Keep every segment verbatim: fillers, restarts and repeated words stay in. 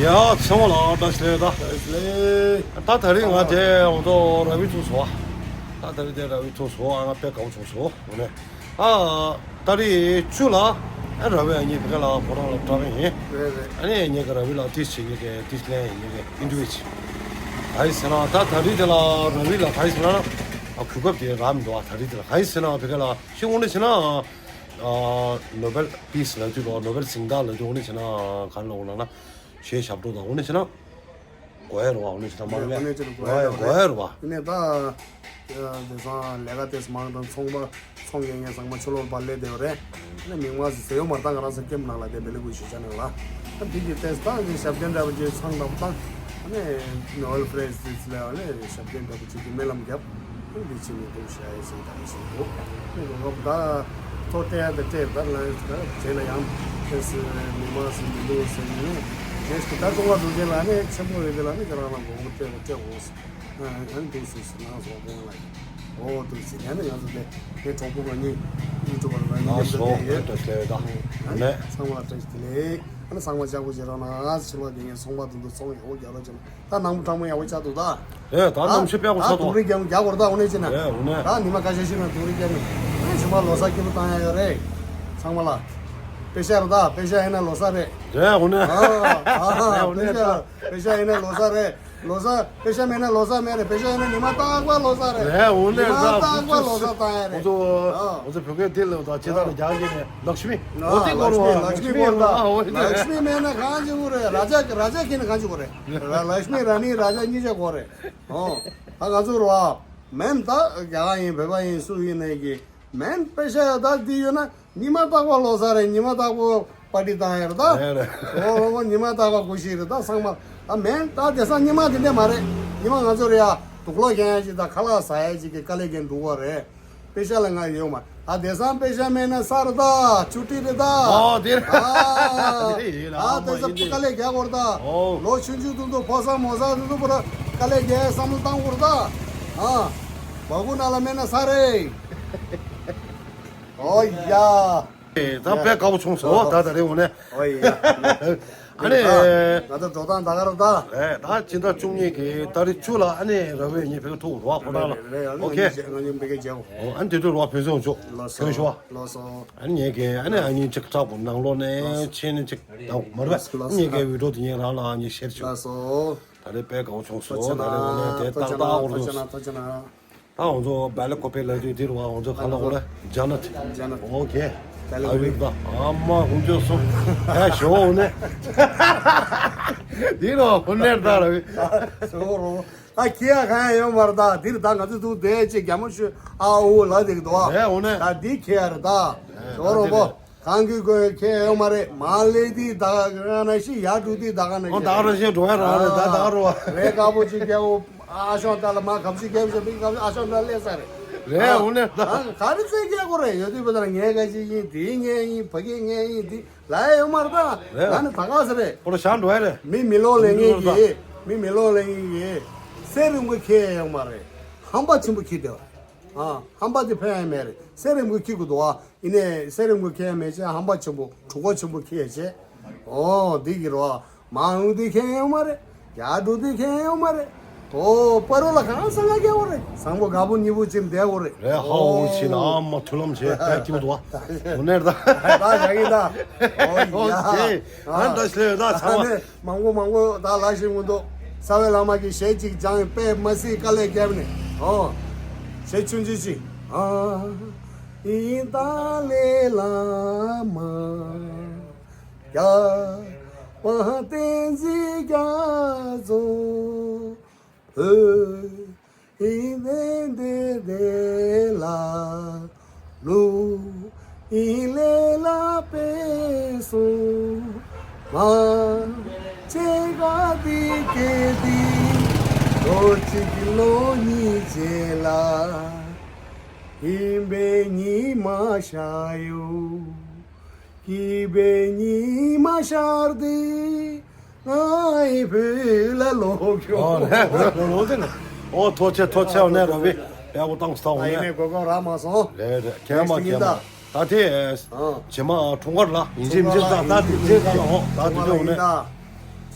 ཡ་ཚང་མ་ལ་བཀྲ་ཤིས་བདེ་ལེགས། ད་ད་རིང་ང་དེ་འོ་ཐོ་ར་བི་ཐུག་སོ། ད་ད་རིང་དེ་ར་བི་ཐུག་སོ། ཨ་ང་དཔེ་དགའ་བོ་བྱུང་སོ། འོ་ནས་ཨ་ད་རིང་བཅུ་ལ་ཨ་ར་བི་ཨ་ཉེ་བི་ག་ལ་ཕོ་རང་ལ་བཀྲ་བའི་ཡིན། རེད་རེད། ཨ་ནི་ཉེ་ག་ར་བི་ལ་ཏིས་བྱེད་ཉེ་ག་ཏིས་ལན་ཉེ་ག་ཨིན་དུ་བེ་ཆི། ག་ཡི་ཟེར་ན་ད་ད་རིང་དེ་ལ་ར་བི་ལ་ག་ཡི་ཟེར་ན་ཨ་གོ་སྐབས་དེ་རག་མི་འདུག་ཨ་ད་རིང་དེ་ལ་ག་ཡི་ཟེར་ན་བི་ག་ལ་ཤི་འོ་ནས་བྱེད་ན། ནོ་བེལ་པིས་ལབ་དུས་ལོ་ནོ་བེལ་གཟེངས་རྟགས་ལབ་དུས་འོ་ནི་བྱས་ན་ག་རེ་ལབ་དགོས་ལབ་ན་གཞས་ཞབས་བྲོ་དང་འོ་ནི་བྱས་ན་གོ་ཡ་རུ་བ་འོ་ནི་བྱས་ན་མ་རེད། འོ་ནི་བྱས་ན་གོ་ཡ་རུ་བ་གོ་ཡ་རུ་བ། ནི་ད་དེང་སང་ལས་ཀ་དེ་མང་དང་ཚོང་པ་ཚོང་ཡན་ཡན་ཚང་མ་ཕྱི་ལོགས་པར་སླེབས་བསྡད་པ་རེད། ནི་མིག་མ་ཟི་ཟེ་ཡོ་མར་ད་ང་རང་ཚོ་ཀེམ་ནང་ལ་དེ་བེ་ལི་གུ་ཞུ་ཆ་ནང་ལ་ད་དེ་གི་ཏེས་ད་གི་ཞབས་བརྟན་འདྲ་པོ་ཅིག་ཚང་འདྲ་པོ་ད་ནི་ནོ་བེལ་ཕྲེས་དེ་ཚོ་ལ་ནི་ཞབས་བརྟན་འདྲ་པོ་ཅིག་གི་སྨོན་ལམ་རྒྱབ། འདི་ཕྱི་ནས་འདུག་བྱ་ཡི་ཟིན་དང་ཟིན་འདུག་ནི་གོ་སྐབས་ད་ཐོ་སྤྲད་ཡ་ད་སྤྲད་ད་ལ་རྗེས་ལ་ཡང་ཁྱེད་སུ་མི་མང་སུ་མི་འདུག་ཟེར་ནས་རྗེས་སུ་ད་ཀྲུང་ཧྭ་འདུག་རྗེས་ལ་ནི་ཆེན་པོ་རེད་དེ་ལ་ནི་ཁྱེད་རང་ལ་མགོ་སྐོར་སྤྲད་དགོས་སྤྲད་དགོས་ཟེར་ཨང་འདུག་ཟེར་ཟེར་ནང་སོང་དགོངས་ལ་ཡིན། འོ་འདུག་ཟེར་ཡང་ན་ཡང་ཟེར་ཏེ་ངའི་གྲོགས་པོ་ང་གཉིས་ཡུ་ཊུབ་པར་ང་གཉིས་མཉམ་དུ་བསྡད་ཡོད། ཨ་ནི་ཚང་མ་ལ་བཀྲ་ཤིས་བདེ་ལེགས། ཨ་ནི་ཚང་མ་ལྕགས་པོ་བྱེད་རོགས་གནང་། ཕྱི་ལོགས་དེ་ངས་ཚོང་པ་དེ་ཚོ་ཚོང་ཡག་པོ་རྒྱག་རོགས་བྱེད་ན། ད་ནང་མི་གྲངས་མང་ཡག་པོ་ཆགས་འདུག་ད། ཨེ་ད་ནམ་ཞིག་དཔེ་ཡག་པོ་ཆགས་འདུག་ད། དུང་རི་རྒྱག་རྒྱག་དགོས་རེད་ད། འོ་ནས་ཅི་ན། ཨེ་འོ་ནས། ད་ཉི་མ་ཁ་ཤས་ཤིག་ན་དུང་རི་རྒྱག་ནས་ཨེ་ཞུ་མ་ལོ་གསར་སྐྱིད་པོ་བཏང་ཡ་ཡོད་རེད། ཚང་མ་ལ། པེ་ཤ་རེད་ད། པེ་ཤ་ཡིན་ན་ལོ་གསར་རེད། རེད་འོ་ནས། ཨ་ཨ་ཨ་རེད་འོ་ནས་པེ་ཤ་ད། པེ་ཤ་ཡིན་ན་ལོ་གསར་རེད། ལོ་གསར་པེ་ཤ་མེད་ན་ལོ་གསར་མེད་རེད། པེ་ཤ་ཡིན་ན་ཉི་མ་རྟག་པར་ལོ་གསར་རེད། རེད་འོ་ནས་ཉི་མ་ད། རྟག་པར་ལོ་གསར་བཏང་ཡ་རེད། ང་ཚོ་ཨ་ང་ཚོ་བོད་སྐད་དེ་ལབ་ད་ཅི་ད་ལ་རྒྱག་གི་ནས་ལག་ཤི་མི། ཨ་འོ་དེ་གོ་རོ་ལག་ཤི་མི་ལག་ཤི་མི་གོ་རོ་ཨ་འོ་དེ། ལག་ཤི་མི་མེད་ན་གང་ཅི་གོ་རེད། ར་ཇ་ར་ཇ་ཁྱེར་ན་གང་ཅི་གོ་རེད། ལ་ལག་ཤི་མི་ར་ནི་ར་ཇ་གཉིས་ཆ་གོ་རེད། ཨོ། ད་ང་ཚོ་རོ་ཨ་མེན་ད་རྒྱ་གར་ཡིན་བོད་པ་ཡིན་སུ་ཡིན་ནས་ཀྱི་མེན་པེ་ཤ་ཡ་ད་འདི་ཡོད་ན་ཉི་མ་རྟག་པར་ལོ་གསར་རེད། ཉི་མ་རྟག་པར་པར་ཊི་བཏང་ཡ་རེད་ད། རེད་རེད། ཨོ་ལོ་མོ་ཉི་མ་རྟག་པར་གོ་ཤིག་རེད་ད་ཚང་མ། ཨ་མེན་ད་དེང་སང་ཉི་མ་དེ་འདྲ་མ་རེད། ཉི་མ་ང་ཚོ་རེད་ཡ་དུག་ལོག་གྱོན་ཡ་ཅིག་དང་ཁ་ལག་ཟ་ཡ་ཅིག་གི་དཀའ་ལས་རྒྱག་འདུག་གོ་རེད། པེ་ཤ་ལ་ང་ཡོད་མ། ད་དེང་སང་པེ་ཤ་མེད་ན་གསར་ད་ཆུ་ཊི་རེད་ད། ཨོ་དེ་རེད། ཨ་དེ་ཡིན་ཨ་ཨ་དེང་སང་ཡིན་དེ། དཀའ་ལས་རྒྱག་དགོས་རེད་ད། ཨོ། ལོ་ཆུང་ཆུང་དུས་དུ་ཕོ་གསར་མོ་གསར་དུས་དུ་པུ་ར་དཀའ་ལས་རྒྱག་བསམ་བློ་བཏང་དགོས་རེད་ད། ཨ། མ་གུ་ན་ལ་མེད་ན་གསར་རེད། ཨོ་ཡ། ད་དཔེ་དགའ་པོ་བྱུང་སོང་ད་ད་རེ་འོ་ནས། ཨོ་ཡ། ཨ་ནི། ང་ཚོ་འགྲོ་སྟངས་ད་ག་རེ་ད། རེད་ད་སྤྱི་ཟླ་བཅུ་གཉིས་ཀྱི་ཏ་རིག་བཅུ་ལ་ཨ་ནི་ར་བའི་ཉིན་ཕེབས་ཐུག་རོགས་ཁོ་ན་ལ། རེད་རེད། ཨོ་ཁེ། ང་ཉིན་ཕེབས་རྒྱག་གོ། ཨ་ནི་དེ་དུས་རོགས་ཕེབས་སོང་ཆོག་ལོ་ཕེབས་ཤོག་ཨ། ལོ་སོ། ཨ་ནི་ངས་ཀྱི་ཨ་ནི་ཨ་ཉིན་གཅིག་དྲག་པོ་ནང་ལོགས་ནས་ཕྱིན་ནས་གཅིག་ད་མར་བས་ཨ་ནི་ངས་ཀྱི་བི་ཌིའོ་དེ་ཉིན་རང་ལ་ཨ་ཉིན་ཤེར་ཆོག་ལོ་སོ། ད་རེས་དཔེ་དགའ་བོ་བྱུང་སོང་ད་རེས་འོ་ནས་དེ་ཏག་ཏག་འོ་རུ། ཐུགས་རྗེ་གནང་། ད་ང་ཚོ་བེ་ལ་ཀོ་པེ་ལ་དུས་འདིར་བ་ང་ཚོ་ག་ལ་འོ་ལ་ཇ་ནད། ཇ་ནད། ཨོ་ཁེ། བེ་ལ་ཨ་ཀོ་པེ། ཡིག་ད་ཨ་མ་ཧུང་ཅོ་སོ། ཨ་ཞོ་འོ་ནས། འདིར་བ་འོ་ནས་ད་ར་བི། ཞོ་རོ། ད་ཁེ་ཡ་གང་ཡང་ཡོད་མ་རེད་ད། འདིར་ད་ང་ཚོ་འདུག་བསྡད་ཅེས་རྒྱ་མོ་ཤོད་ཨ་འོ་ལ་དེ་གི་འདུག་ཨ། ཨེ་འོ་ནས། ད་འདི་ཁེ་ཡ་རེད་ད། ཞོ་རོ་བོ། གང་གི་དགོས་ཁྱད་ཡོད་མ་རེད། མ་ལེ་དི་ད་ག་ན་ཤི་ཡ་འགྲོ་དི་ད་ག་ན་ཨོ་ཤི། ད་ག་ན་ཤི་འགྲོ་ཡ་རང་རེད་ད་ད་ག་རོ། རེ་དཀར་པོ་ཅིག་རྒྱབ་ཨ་ཤོང་ད་ལ་མ་གབ་ཅིག་རྒྱབ་ཅིག་པི་གབ་ཨ་ཤོང་ད་ལེ་ས་རེད། རེད་ཨོ་ནས་ད། ག་རེ་ཚེ་རྒྱག་གོ་རེད། ཡོད་དུས་པ་ད་ངའི་ག་ཅིག་ཡིན་དེའི་ངའི་ཡིན་ཕ་གི་ངའི་ཡིན་དེ་ལ་ཡ་ཡོད་མ་རེད་ད། རེད། ང་ནི་ད་ག་ས་རེད། ཁོ་ར་ཤང་འགྲོ་ཡ་རེད། མི་མི་ལོ་ལེ་ངེས་ཀྱི་མི་མི་ལོ་ལེ་ངེས་ཀྱི་སེ་རིང་པོ་ཁྱད་ཡོད་མ་རེད། ཧམ་པ་ཆེན་པོ་ཁྱད་དེ་བ། ཨ། ཧམ་པ་དེ་ཕན་ཡ་མེད་རེད། སེ་རིང་པོ་ཁྱི་གུ་དོ་ཨ། ཡིན་ནའི་སེ་རིང་པོ་ཁྱི་ཡ་མེད་ཅེ་ཧམ་པ་ཆེན་པོ་གྲུ་གོ་ཆེན་པོ་ཁྱི་ཡ་ཅེ། ཨོ་འདི་གི་རོ་ཨ། མང་འདི་ཁྱི་ཡ་ཡོང་མ་རེད། རྒྱ་གྲུ་འདི་ཁྱི་ཡ་ཡོང་མ་རེད། ཨོ་པ་རོ་ལ་གང་ས་ང་རྒྱ་བོ་རེད། བཟང་པོ་དགའ་པོ་ཉེ་པོ་ཅིམ་བསྡད་བོ་རེད། རེད་ཧ་འོ་ཆི་ན་ཨ་མ་ཐུ་ལམ་ཆེ་ད་ཁྱི་གུ་དོ་ཨ། འོ་ནེར་ད། ད་ཡ་གི་ད། ཨོ་ཡ། ཨ་ད་ཤི་ལེ་ད་ཚ་བ། མང་པོ་མང་པོ་ད་ལ་ཞིག་མི་འདུག་རྩ་བའི་བླ་མ་གི་ཞལ་གཅིག་སྦྱངས་དཔེ་མ་སྲིད་དཀའ་ལས་བརྒྱབ་ནས་ཨོ། ཞལ་ཆུང་ཆུང་ཅིག་ཨ་ཨི་ཏཱ་ལའི་བླ་མ་རྒྱལ་བ་བསྟན་འཛིན་རྒྱ་མཚོ་བོད་ཨི་བན་དེ་དེ་ལ་ལུ་ཨི་ལེ་ལ་པེ་སུ་མ་ཅེ་ག་དི་ཀེ་དི་ལོ་གཅིག་ལོ་གཉིས་རྗེས་ལ་ཨིན་པེ་ཉི་མ་ཤར་ཡོད། སྐྱིད་པའི་ཉི་མ་ཤར་དུས་ང་ཡི་བུ་ལ་ལོག་ཡོང་། ཨོ་ལོ་ལོ་ལོ་དེ་ནི་ཨོ་ཐོ་ཆེ་ཐོ་ཆེ་ཨོ་ནེ་ར་བི་པེ་བོ་ཏང་སྟ་ཨོ་ཨ་ཡིན་ནེ་ནས་གོ་སྐབས་རག་མ་སོང་། རེད་རེད་ཁྱེད་མ་ཁྱེད་མ་ད་དེ་ཨ་ཇེ་མ་འཁྲུངས་སྐར་ལ་ཡིན་ཅིག་མི་ཅིག་ད་ད་དེ་རྗེས་ཀ་ལ་ཨོ་ད་དེ་དེ་ཨོ་ནེ།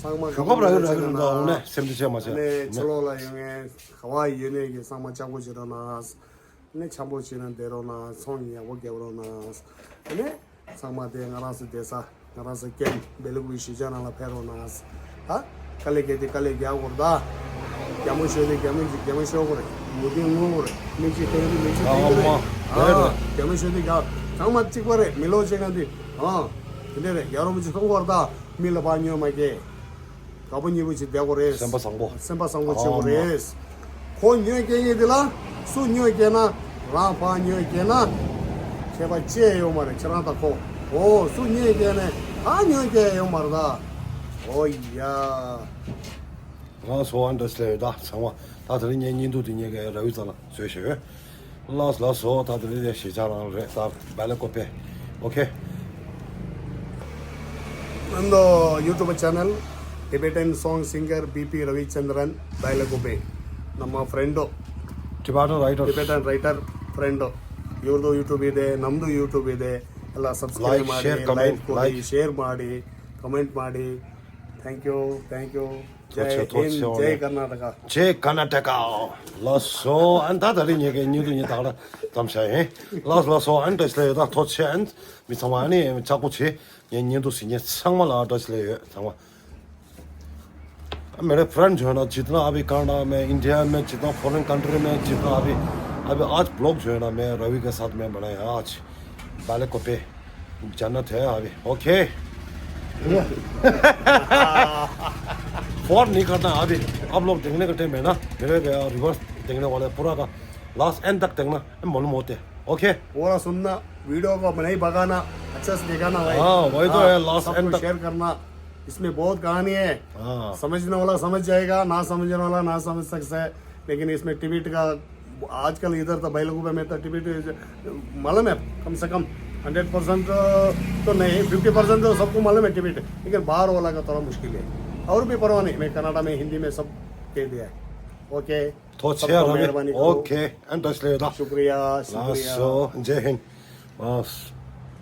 ཚང་མ་གོ་སྐབས་རག་ཡོད་རག་ཡོད་རེད། འོང་ནས་སེམས་ཅན་ཆེ་མ་ཆེ་ནས་ཕྱི་ལོགས་ལ་ཡོད་མཁན་ག་བ་ཡོད་མཁན་གྱི་ཚང་མ་ལྕགས་པོ་བྱེད་རོགས་གནང་། ནས་འཆམ་པོ་བྱེད་ན་བསྡད་རོགས་གནང་། ཚོང་ཡག་པོ་རྒྱབ་རོགས་གནང་། ནས་ཚང་མ་དེ་ང་རང་ཚོ་བསྡད་ས་ང་རང་ཚོ་ཀེམ་སྦེལ་ཀོབ་གཞིས་ཆགས་ནང་ལ་ཕེབས་རོགས་གནང་། ད་དཀའ་ལས་བརྒྱབ་དེ་དཀའ་ལས་རྒྱག་དགོས་རེད་ད། རྒྱ་མོ་ཤོད་དེ་རྒྱ་མོ་རྒྱ་མོ་ཤོད་དགོས་རེད། མུ་མཐུད་ངུ་དགོས་རེད། མིག་ཆུ་ཐོན་དེ་མིག་ཆུ་ཐོན་གྱི་རེད། ཨ་རྒྱ་མོ་ཤོད་དེ་རྒྱ་ཚང་མ་གཅིག་པ་རེད། མི་ལོ་ཆེ་ག་འདི་ཨ་དེ་འདྲ་རེད། ཡ་རོ་མི་ཆུ་གཏོང་དགོས་རེད་ད། མི་ལ་ཕར་ཉོས་མ་སྐྱེས། དགའ་པོ་ཉེ་པོ་ཅིག་བསྡད་དགོས་རེད། སེམས་པ་བཟང་པོ། སེམས་པ་བཟང་པོ་བྱེད་དགོས་རེད། ཁོ་ཉོས་སྐྱེ་ངེས་དེ་ལ་སུ་ཉོས་སྐྱེ་ན་རང་ཕར་ཉོས་སྐྱེ་ན་ཁྱད་པར་ཅི་ཡོད་མ་རེད། ཁྱེད་རང་དང་ཁོ། འོ་སུ་ཉོས་སྐྱེ་ནས་ཕར་ཉོས་སྐྱེ་ཡོད་མ་རེད་ད། འོ་ཡ། ང་སོ་ཨན་འདྲ་སླེབས་ཡོད་ད་ཚང་མ། ད་དེ་རིང་ངའི་བརྙན་ཐུང་དེ་ངས་ཀྱི་ར་བི་ཙ་ལ་བཟོས་བཞག་ཡོད། ལགས་ལགས་སོ། ད་དེ་རིང་ངའི་གཞིས་ཆགས་རང་རེད་ད། སྦེལ་ཀོབ་པེ། ཨོ་ཁེ། ཨ་ནི་ཡུ་ཊུབ་ཆེ་ནལ་Tibetan song singer B P Ravichandran Bailakupe. நம்ம ஃப்ரெண்டோ. Tibetan writer. Tibetan writer ஃப்ரெண்டோ. இவரது யூடியூப் ಇದೆ, ನಮ್ದು ಯೂಟ್ಯೂಬ್ ಇದೆ. ಎಲ್ಲ ಸಬ್ಸ್ಕ್ರೈಬ್ ಮಾಡಿ, ಲೈಕ್ ಕೊಡಿ, ಶೇರ್ ಮಾಡಿ, ಕಮೆಂಟ್ ಮಾಡಿ. Thank you, thank you. ಜೈ ಹಿಂದ್, ಜೈ ಕರ್ನಾಟಕ. ಜೈ ಕರ್ನಾಟಕ. ལགས་སོ། ཨ་ནི་ད་དེ་རིང་ངས་ཀྱི་བརྙན་ཐུང་ངས་ད་ག་ལ་མཚམས་བཞག་ཡིན། ལགས་ལགས་སོ། ཨ་ནི་བཀྲ་ཤིས་བདེ་ལེགས་ཡོད་ད། ཐུགས་རྗེ་ཆེ། ཨ་ནི་མི་ཚང་མ་ཨ་ནི་ལྕགས་པོ་བྱེད། ངའི་བརྙན་ཐུང་གཟིགས་མཁན་ཚང་མ་ལ་བཀྲ་ཤིས་བདེ་ལེགས་ཡོད་ཚང་མ། मेरे फ्रेंड जो है ना, जितना अभी कनाडा में, इंडिया में, जितना फॉरेन कंट्री में, जितना अभी अभी आज ब्लॉग जो है ना, मैं रवि के साथ में बनाया आज। बालकों पे जन्नत है अभी। ओके। फोन नहीं करना अभी। आप लोग देखने का टाइम है ना, मेरे रिवर्स देखने वाले पूरा का लास्ट एंड तक देखना, मालूम होते हैं। ओके। पूरा सुनना, वीडियो को नहीं भगाना, अच्छे से दिखाना भाई। हाँ, वही तो है, लास्ट एंड तक शेयर करना। इसमें बहुत कहानी है। हाँ। समझने वाला समझ जाएगा, ना समझने वाला ना समझ सकता है। लेकिन इसमें टिबेट का आजकल इधर तो भाई लोगों पे मैं तो टिबेट मालूम है, कम से कम हंड्रेड परसेंट तो नहीं, फिफ्टी परसेंट तो सबको मालूम है टिबेट, लेकिन बाहर वाला का थोड़ा मुश्किल है। और भी परवाह नहीं, मैं कनाडा में हिंदी में सब कह दिया है। ओके। थोड़ा सबको मेहरबानी करो। ओके। एंड शुक्रिया, शुक्रिया। जय हिंद। बस।